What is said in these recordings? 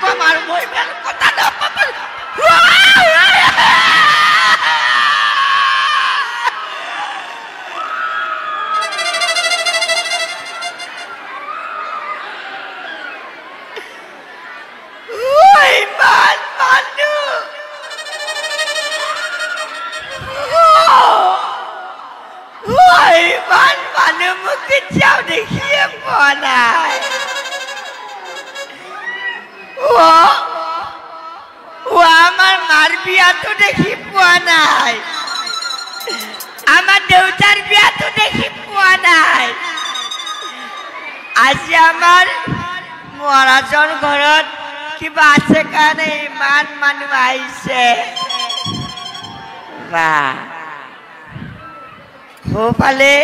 ক'ম আৰু মই ইমান কথা নাপাতো। ইমান মানুহ, ইমান মানুহ মোক কেতিয়াও দেখিয়ে পোৱা নাই। আমাৰ মাৰ বিয়াটো দেখি পোৱা নাই, আমাৰ দেউতাৰ বিয়াটো দেখি পোৱা নাই। আজি আমাৰ মহাৰাজৰ ঘৰত কিবা আছে কাৰণে ইমান মানুহ আহিছে। বাহ, সোঁফালে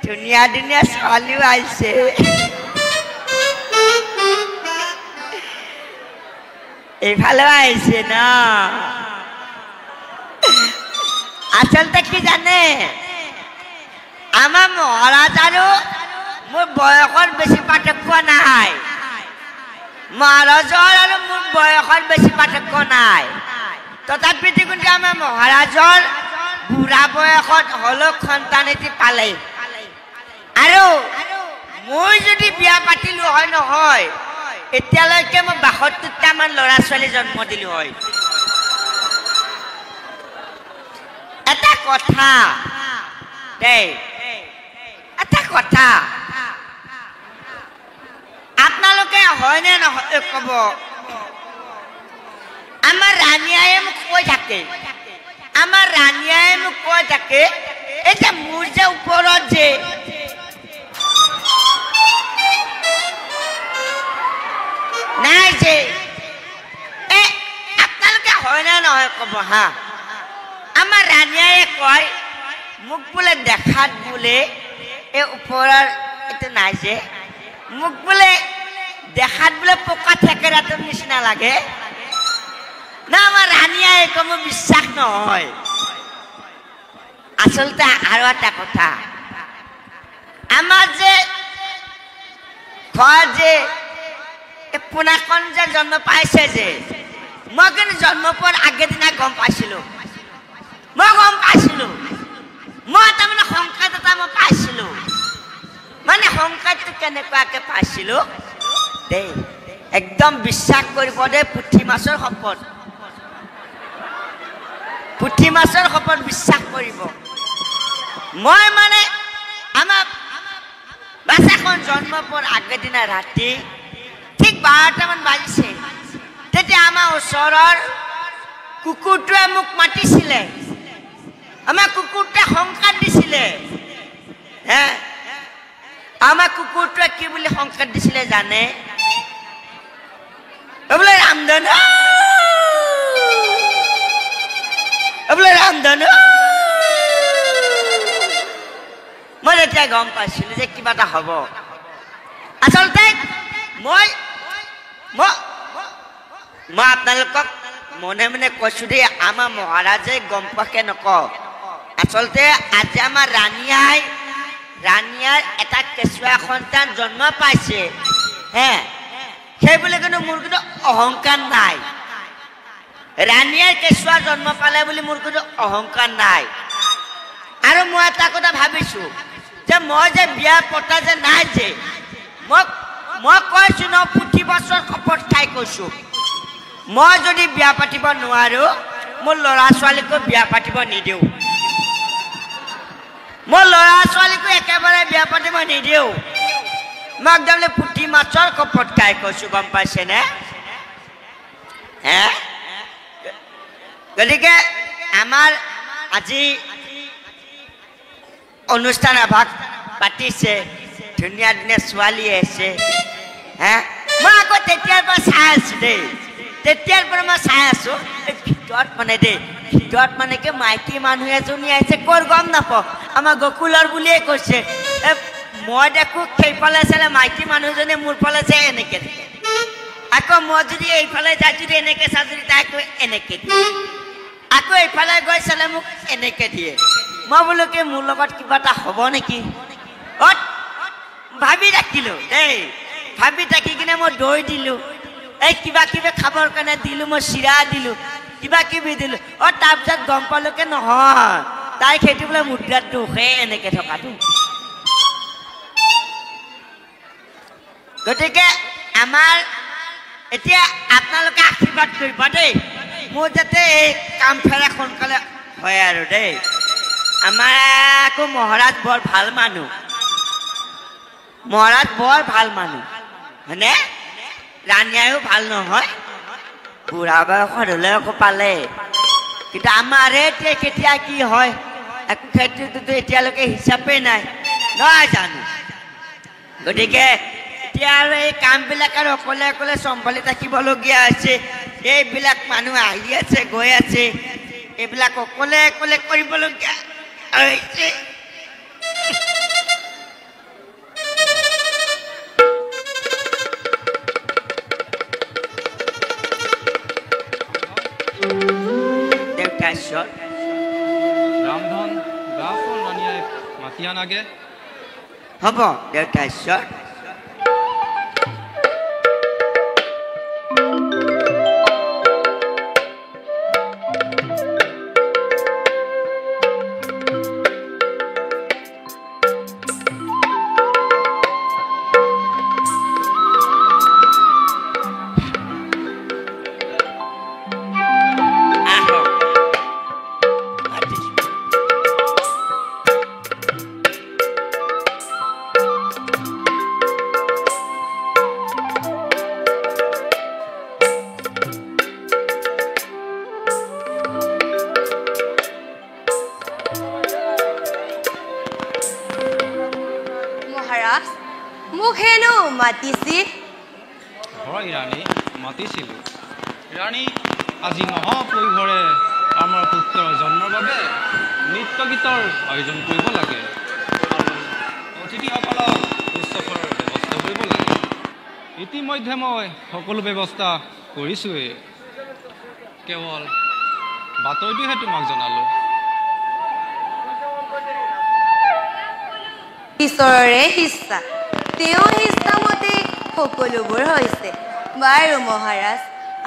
ধুনীয়া ধুনীয়া ছোৱালীও আহিছে। এইফালেও আহিছে ন। আচলতে কি জানে, আমাৰ মহাৰাজ আৰু মোৰ বয়সত বেছি পাৰ্থক্য নাই। মহাৰাজৰ আৰু মোৰ বয়সত বেছি পাৰ্থক্য নাই, তথাপিতো কিন্তু আমাৰ মহাৰাজৰ বুঢ়া বয়সত হ'লেও সন্তান এটি পালে। আৰু মই যদি বিয়া পাতিলো হয় নহয়, এতিয়ালৈকে মই 72টামান ল'ৰা ছোৱালী জন্ম দিলো হয়। এটা কথা দেই, এটা কথা আপোনালোকে হয়নে নহয় ক'ব। আমাৰ ৰাণীয়াই মোক কৈ থাকে, আমাৰ ৰাণীয়াই মোক কৈ থাকে, এই যে মোৰ যে ওপৰত যে নাই যে, এ আপোনালোকে হয়নে নহয় ক'ব। হা, আমাৰ ৰাণীয়াই কয় মোক বোলে দেখাত বোলে এই ওপৰৰ এইটো নাই যে, মোক বোলে দেখাত বোলে পকা থেকেৰাটোৰ নিচিনা লাগে না। আমাৰ ৰাণীয়াই কয়, মোৰ বিশ্বাস নহয়। আচলতে আৰু এটা কথা, আমাৰ যে ঘৰ যে পোনাকণ যে জন্ম পাইছে যে, মই কিন্তু জন্ম পোৱাৰ আগেদিনা গম পাইছিলো, মই গম পাইছিলো, মই তাৰমানে সংকেত এটা মই পাইছিলো। মানে সংকেতটো কেনেকুৱাকে পাইছিলো দেই, একদম বিশ্বাস কৰিব দেই, পুঠি মাছৰ শপত, পুঠি মাছৰ শপত বিশ্বাস কৰিব। মই মানে আমাৰ বাচ্চাখন জন্ম পোৱাৰ আগেদিনা ৰাতি ঠিক 12টামান বাজিছে, তেতিয়া আমাৰ ওচৰৰ কুকুৰটোৱে মোক মাতিছিলে, আমাৰ কুকুৰটোৱে সংকেত দিছিলে। হে, আমাৰ কুকুৰটোৱে কি বুলি সংকেত দিছিলে জানে? বোলে ৰামধনু, বোলে ৰামধনু। মই তেতিয়া গম পাইছিলো যে কিবা এটা হ'ব। আচলতে মই মই মই আপোনালোকক মনে মনে কৈছো দেই, আমাৰ মহাৰাজে গম পোৱাকে নকওঁ। আচলতে আজি আমাৰ ৰাণীয়াৰ এটা কেঁচুৱা সন্তান জন্ম পাইছে, হে সেই বুলি কিন্তু মোৰ কিন্তু অহংকাৰ নাই। ৰাণীয়াৰ কেঁচুৱা জন্ম পালে বুলি মোৰ কিন্তু অহংকাৰ নাই। আৰু মই এটা কথা ভাবিছো যে মই যে বিয়া পতা যে নাই যে, মই কৈছো ন, পুঠি বছৰ শপত খাই কৈছো, মই যদি বিয়া পাতিব নোৱাৰো, মোৰ ল'ৰা ছোৱালীকো বিয়া পাতিব নিদিওঁ। মই ল'ৰা ছোৱালীকো একেবাৰে বিয়া পাতিব নিদিওঁ। মই একদম পুঠি মাছৰ শপত খাই কৈছো, গম পাইছেনে? হে, গতিকে আমাৰ আজি অনুষ্ঠান এভাগ পাতিছে, ধুনীয়া ধুনীয়া ছোৱালী আহিছে। হে, মই আকৌ তেতিয়াৰ পৰা চাই আছো দেই, তেতিয়াৰ পৰা মই চাই আছো। এই ভিতৰত মানে দেই, ভিতৰত মানে কি মাইকী মানুহ এজনী আহিছে, ক'ৰ গম নাপাওঁ, আমাৰ গকুলৰ বুলিয়ে কৈছে। মই দেখো সেইফালে চালে মাইকী মানুহজনে মোৰ ফালে চাই এনেকে থাকে, আকৌ মই যদি এইফালে যাই যদি এনেকে চাওঁ যদি তাই আকৌ এনেকে দিয়ে, আকৌ এইফালে গৈ চালে মোক এনেকে দিয়ে। মই বোলো কি মোৰ লগত কিবা এটা হ'ব নেকি, অত ভাবি থাকিলো দেই, ভাবি থাকি কিনে মই দৈ দিলোঁ। এই কিবা কিবি খাবৰ কাৰণে দিলোঁ, মই চিৰা দিলোঁ, কিবা কিবি দিলোঁ। অঁ, তাৰপিছত গম পালোকে নহয়, তাই সেইটো বোলে মুদ্ৰাত দোষে এনেকৈ থকাটো। গতিকে আমাৰ এতিয়া আপোনালোকে আশীৰ্বাদ কৰিব দেই, মোৰ যাতে এই কাম ফেৰা সোনকালে হয় আৰু দেই। আমাৰ আকৌ মহাৰাজ বৰ ভাল মানুহ, মহাৰাজ বৰ ভাল মানুহ হয়নে? ৰাণীয়ায়ো ভাল নহয়, বুঢ়া বয়সত হ'লেও আকৌ পালে। কিন্তু আমাৰে এতিয়া কেতিয়া কি হয় একো ক্ষেত্ৰটোতো এতিয়ালৈকে হিচাপেই নাই, নহয় জানো? গতিকে এতিয়া আৰু এই কামবিলাক আৰু অকলে অকলে চম্ভালি থাকিবলগীয়া হৈছে। এইবিলাক মানুহ আহি আছে গৈ আছে, এইবিলাক অকলে অকলে কৰিবলগীয়া হৈছে। দেউতা ঈশ্বৰ, ৰামধন গাঁওখন ৰাণীয়ে মাতি আনাগে। হ'ব দেউতা ঈশ্বৰ। আহক। মাতিছোঁ। মহাৰাজ, মোক হেনো মাতিছিল? হয় ৰাণী, মাতিছিলোঁ। ৰাণী, আজি মহাপৰিঘৰে আমাৰ পুত্ৰৰ জন্মৰ বাবে নৃত্য গীতৰ আয়োজন কৰিব লাগে আৰু অতিথিসকলক উৎসৱৰ ব্যৱস্থা কৰিব লাগে। ইতিমধ্যে মই সকলো ব্যৱস্থা কৰিছোঁৱেই, কেৱল বাতৰিটোহে তোমাক জনালোঁ। ঈশ্বৰৰে ইচ্ছা, তেওঁৰ ইচ্ছামতে সকলোবোৰ হৈছে। বাৰু মহাৰাজ,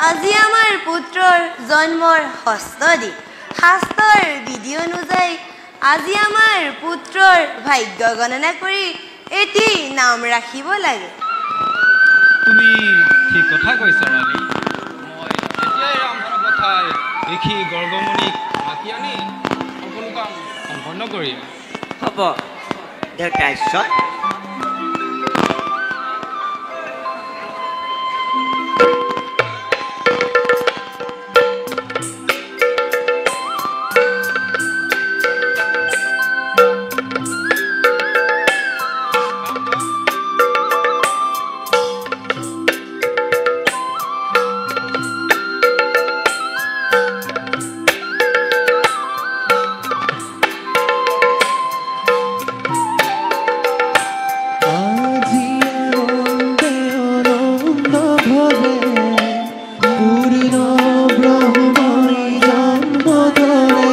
আজি আমাৰ পুত্ৰৰ জন্মৰ ষষ্ঠ দিন। শাস্ত্ৰৰ বিধি অনুযায়ী আজি আমাৰ পুত্ৰৰ ভাগ্য গণনা কৰি এটি নাম ৰাখিব লাগে। তুমি ঠিক কথা কৈছা ৰাণী। মই এতিয়াই ৰামধনক পঠাই ঋষি গৰ্গমণিক মাতি আনি সকলো কাম সম্পন্ন কৰিম। হ'ব দেউতা ঈশ্বৰ। আজি আনন্দে আনন্দ ভরে পূর্ণ ব্রহ্মই জন্ম ধরে।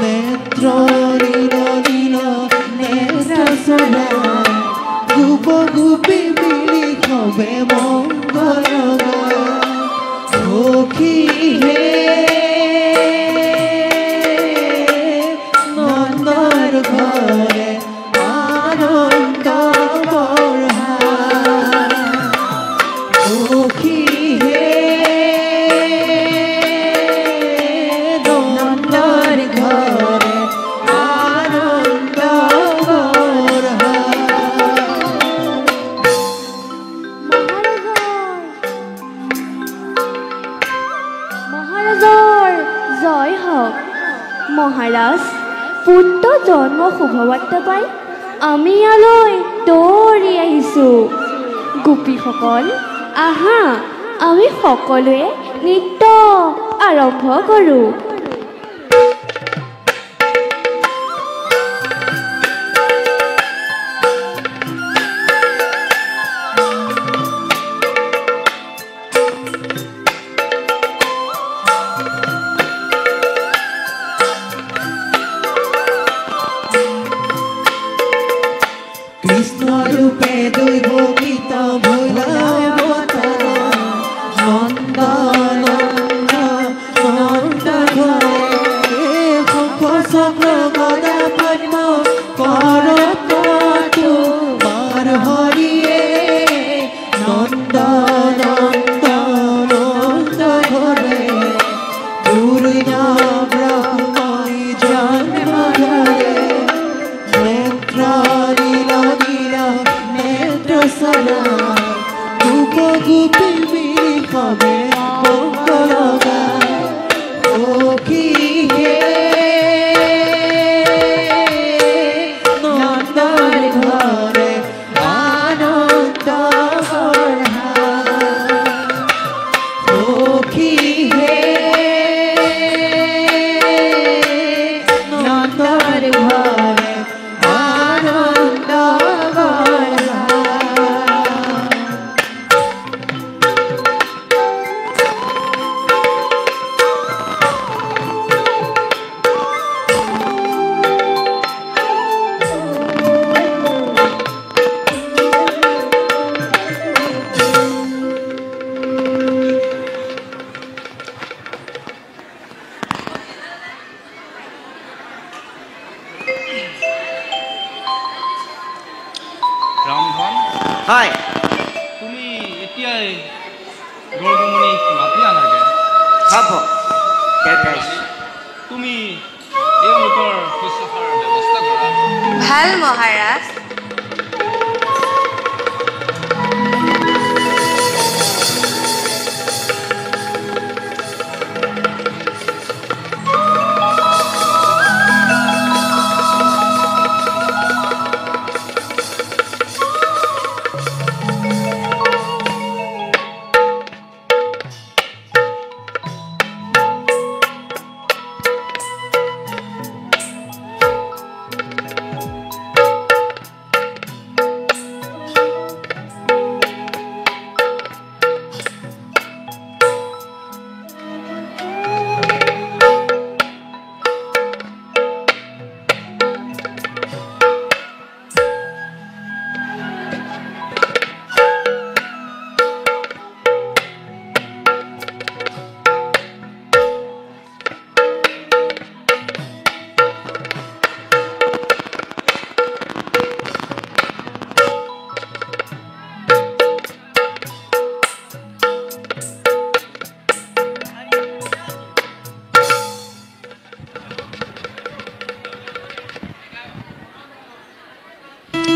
নেত্র নীল নীল নেত্র শোভা, গোপ গোপী মিলি সবে মঙ্গল গায়। সখী হে নন্দর ঘরে আনন্দ বঢ়া, সখী হে নন্দর ঘরে আনন্দ বঢ়া। মহাৰাজৰ জয় হওক। মহাৰাজ, পুত্ৰ জন্ম শুভবাৰ্তা পাই আমি ইয়ালৈ দৌৰি আহিছোঁ। গোপীসকল, আহা, আমি সকলোৱে নৃত্য আৰম্ভ কৰোঁ। কৃষ্ণ ৰূপে দৈব গীত ভৈলা অবতাৰ, বঢ়ায়, গোপ গোপী মিলি সবে মংগল গায়। সখী হে নন্দৰ ঘৰে আনন্দ বঢ়ায়, সখী হে নন্দৰ ঘৰে আনন্দ বঢ়ায়। ৰামধন, হয়, তুমি এতিয়াই গৰ্গমণিক মাতি আনাগে। হ'ব দেউতা। তুমি এওঁলোকৰ শুশ্ৰূষাৰ ব্যৱস্থা কৰা। ভাল মহাৰাজ।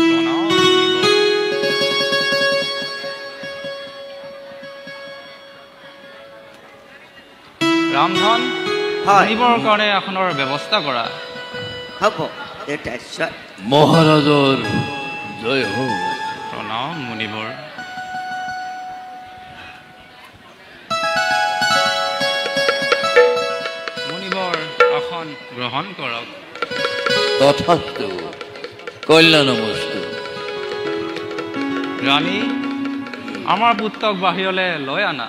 প্ৰণাম মুনিবৰ। ৰামধন, হয়, মুনিবৰ কাৰণে আসনৰ ব্যৱস্থা কৰা। হ'ব দেউতা। মহাৰাজৰ জয় হওক। প্ৰণাম মুনিবৰ। মুনিবৰ, আসন গ্ৰহণ কৰক। তথাস্তু, কল্যাণমস্তু। ৰাণী, আমাৰ পুত্ৰক বাহিৰলৈ লৈ আনা।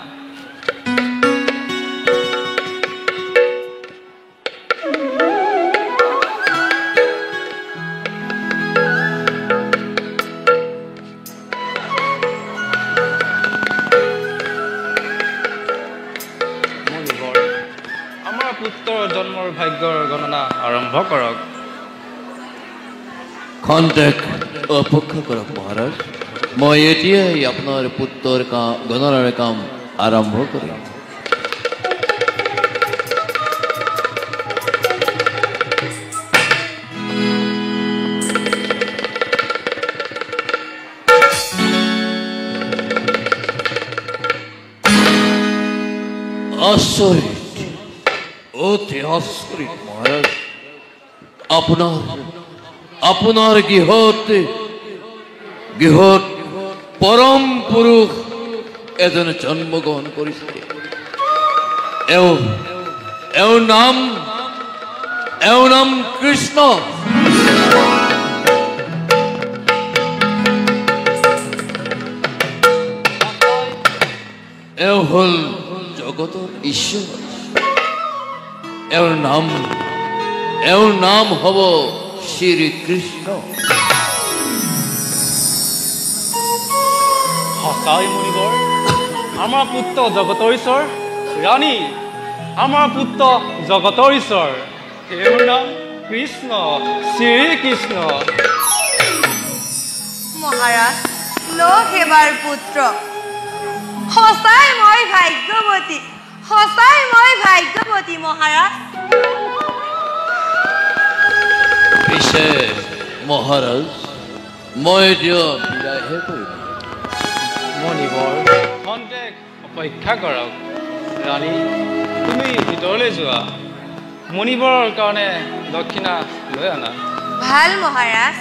মুনিবৰ, আমাৰ পুত্ৰৰ জন্মৰ ভাগ্যৰ গণনা আৰম্ভ কৰক। খন্তেক অপেক্ষা কৰক মহাৰাজ, মই এতিয়াই আপোনাৰ পুত্ৰৰ কাম গণনাৰ কাম আৰম্ভ কৰিম। আচৰিত, অতি আচৰিত মহাৰাজ, আপোনাৰ গৃহত পৰম পুৰুষ এজনে জন্মগ্ৰহণ কৰিছে। এওঁ নাম কৃষ্ণ। এওঁ হ'ল জগতৰ ঈশ্বৰ। এওঁৰ নাম হ'ব শ্ৰীকৃষ্ণ। সঁচাই মুনিবৰ, আমাৰ পুত্ৰ জগতৰ ঈশ্বৰ। ৰাণী, আমাৰ পুত্ৰ জগতৰ ঈশ্বৰ, তেওঁৰ নাম কৃষ্ণ, শ্ৰীকৃষ্ণ। মহাৰাজ, লওক এবাৰ পুত্ৰ। সঁচাই মই ভাগ্যৱতী, সঁচাই মই ভাগ্যৱতী মহাৰাজ। পিছে মহাৰাজ, মই এতিয়া বিদায়হে কৰিম। মণিবৰ, খন্তেক অপেক্ষা কৰক। ৰাণী, তুমি ভিতৰলৈ যোৱা, মণিবৰৰ কাৰণে দক্ষিণা লৈ আনা। ভাল মহাৰাজ।